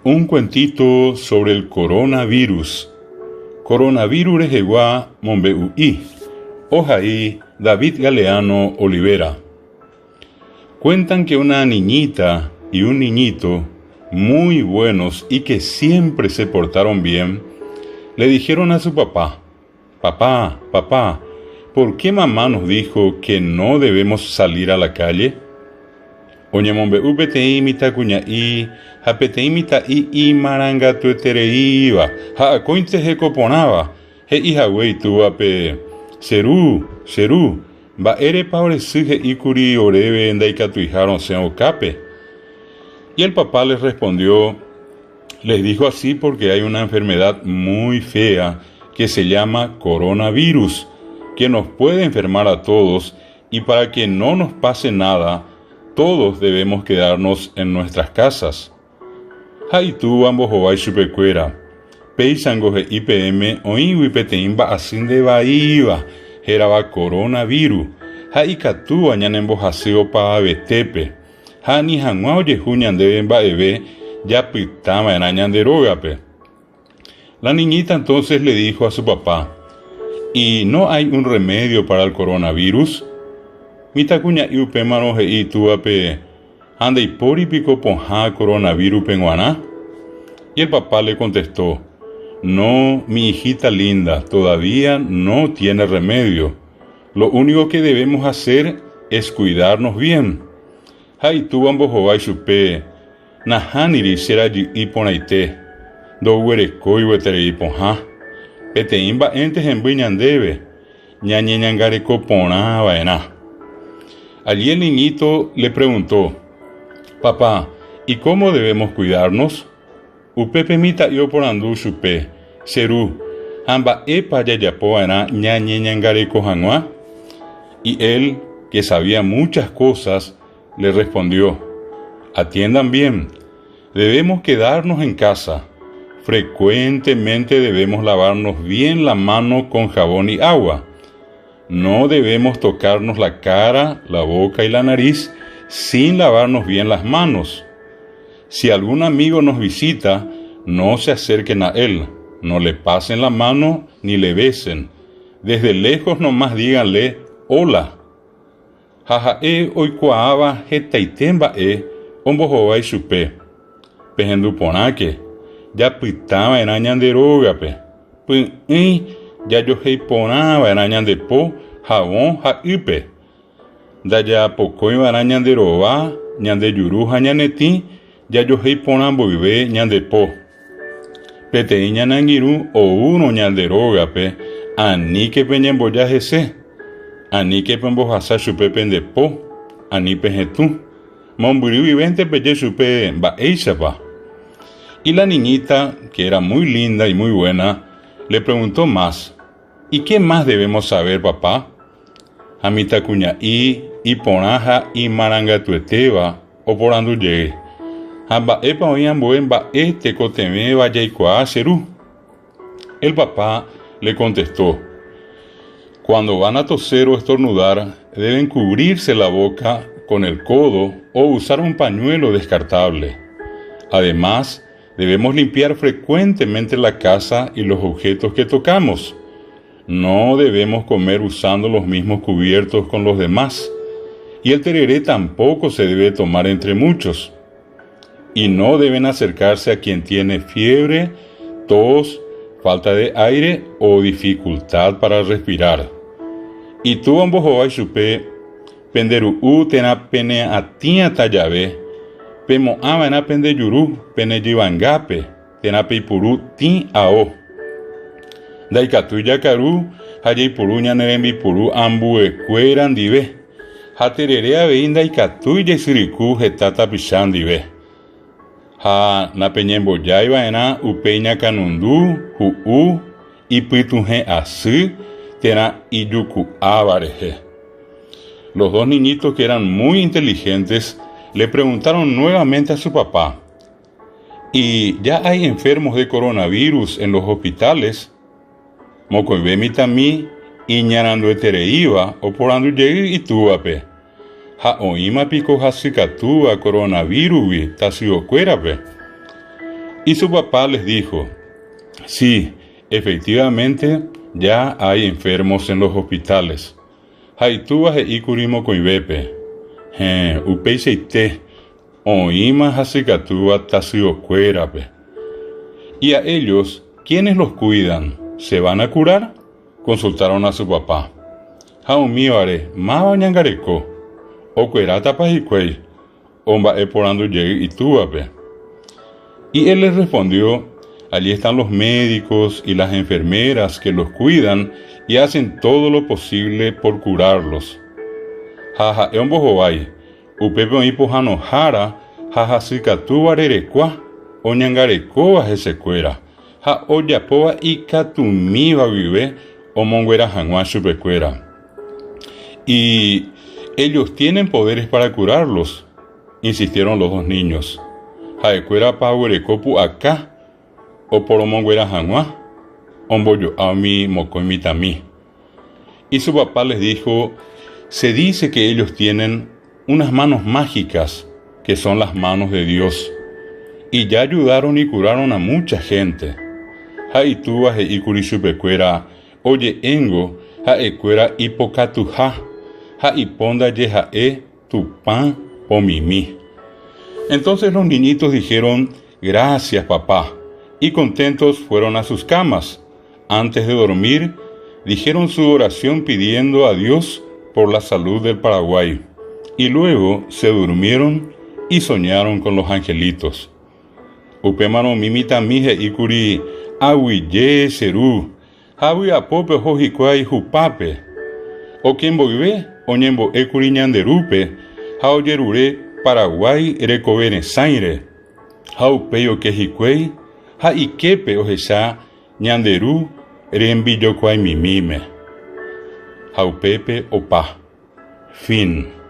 Un cuentito sobre el coronavirus. Coronavirus rehegua mombe'u'i. Ohai David Galeano Olivera. Cuentan que una niñita y un niñito muy buenos y que siempre se portaron bien, le dijeron a su papá, Papá, papá, ¿por qué mamá nos dijo que no debemos salir a la calle? Oñemombe'u peteĩ mitãkuña'i ha peteĩ mitã'i imarangatuetereíva ha akóinte hekoporãva, he'i hague itúvape, Che ru, che ru, mba'érepa ore sy he'íkuri oréve ndaikatuiha rosẽ okápe? Y el papá les respondió, Les dijo así porque hay una enfermedad muy fea que se llama coronavirus, que nos puede enfermar a todos y para que no nos pase nada, todos debemos quedarnos en nuestras casas. Ha itúva ombohovái chupekuéra, Péichango he'i peẽme oĩgui peteĩ mba'asy ndevaíva hérava coronavirus ha ikatúva ñanembohasy opavavetépe. Ha ani hag̃ua ojehu ñandéve mba'eve japytava'erã ñande rógape. La niñita entonces le dijo a su papá, ¿Y no hay un remedio para el coronavirus? Mitãkuña'i upémarõ he'i itúvape, Ha ndaipóri piko pohã coronavirus-pe g̃uarã? Y el papá le contestó, No, mi hijita linda, todavía no tiene remedio. Lo único que debemos hacer es cuidarnos bien. Ha itúva ombohovái chupe, Nahániri che rajy'i porãite, ndoguerekói gueterei pohã. Peteĩ mba'énte hemby ñandéve, ñañeñangareko porã va'erã. Allí el niñito le preguntó, Papá, ¿y cómo debemos cuidarnos? Upépe mitã'i oporandu chupe, Che ru, ha mba'épa jajapo va'erã ñañeñangareko hag̃ua? Y él, que sabía muchas cosas, le respondió, Atiendan bien, debemos quedarnos en casa. Frecuentemente debemos lavarnos bien la mano con jabón y agua. No debemos tocarnos la cara, la boca y la nariz sin lavarnos bien las manos. Si algún amigo nos visita, no se acerquen a él, no le pasen la mano ni le besen. Desde lejos nomás díganle, hola. Ha ha'e oikuaáva hetaite mba'e ombohovái chupe, Pehendu porãke, japytava'erã ñande rógape, py'ỹi jajohéi porãva'erã ñande po havõ ha ýpe. Ndajapokóiva'erã ñande rova, ñande juru ha ñane tĩ jajohéi porã mboyve ñande po. Peteĩ ñane angirũ oúrõ ñande rógape, aníke peñemboja hese, aníke pembohasa chupe pende po, ani pehetũ. Mombyry guivénte peje chupe mba'éichapa. Y la niñita, que era muy linda y muy buena, le preguntó más, ¿Y qué más debemos saber, papá? Ha mitãkuña'i iporã ha imarangatuetéva oporandu jey, Ha mba'épa oĩ ambue mba'e tekotevẽva jaikuaa che ru? El papá le contestó, Cuando van a toser o estornudar, deben cubrirse la boca con el codo o usar un pañuelo descartable. Además, debemos limpiar frecuentemente la casa y los objetos que tocamos. No debemos comer usando los mismos cubiertos con los demás. Y el tereré tampoco se debe tomar entre muchos. Y no deben acercarse a quien tiene fiebre, tos, falta de aire o dificultad para respirar. Itúva ombohovái chupe, Penderu'u térã peneatĩata jave, pemo'ãva'erã pende juru pene jyvangápe térã peipuru tĩ ao. Ndaikatúi jakaru ha jaipuru ñane rembipuru ambuekuéra ndive, ha terere avei ndaikatúi jaisyryku heta tapicha ndive. Ha napeñembojái va'erã upe iñakãnundu, hu'u, ipytuhẽ asy térã ijuku'áva rehe. Los dos niñitos que eran muy inteligentes le preguntaron nuevamente a su papá, ¿Y ya hay enfermos de coronavirus en los hospitales? Mokõive mitãmi iñaranduetereíva oporandu jey itúvape, Ha oĩma piko hasykatúva coronavirus-gui tasyokuérape? Y su papá les dijo, Sí, efectivamente ya hay enfermos en los hospitales. Ha itúva he'íkuri mokõivépe, Héẽ, upeichaite, oĩma hasykatúva tasyokuérape. Y a ellos, ¿quiénes los cuidan? ¿Se van a curar? Consultaron a su papá. Ha umívare, máva oñangareko? Okuerátapa hikuái? Omba'eporandu jey itúvape. Y él les respondió, Allí están los médicos y las enfermeras que los cuidan y hacen todo lo posible por curarlos. Ha ha'e ombohovái, Upépe oĩ pohãnohára ha hasykatúva rerekua oñangarekóva hesekuéra ha ojapóva ikatumíva guive omonguera hag̃ua chupekuéra. Y ellos tienen poderes para curarlos, insistieron los dos niños. Ha'ekuérapa oguereko pu'aka oporomonguera hag̃ua? Ombojo'a umi mokõi mitãmi. Y su papá les dijo, Se dice que ellos tienen unas manos mágicas, que son las manos de Dios, y ya ayudaron y curaron a mucha gente. Ha itúva he'íkuri chupekuéra, Oje'éngo ha'ekuéra ipokatuha, ha ipo ndaje ha'e Tupã pomimi. Entonces los niñitos dijeron, Gracias, papá. Y contentos fueron a sus camas. Antes de dormir, dijeron su oración pidiendo a Dios por la salud del Paraguay. Y luego se durmieron y soñaron con los angelitos. Upémarõ umi mitãmi he'íkuri, Aguyje, che ru, ha vy'apópe oho hikuái hupápe. Oke mboyve oñembo'ékuri ñande rúpe ha ojerure Paraguái rekove resãire. Ha upéi oke hikuái ha iképe ohecha ñande ru rembijokuaimimíme. Ha upépe opa. Fin.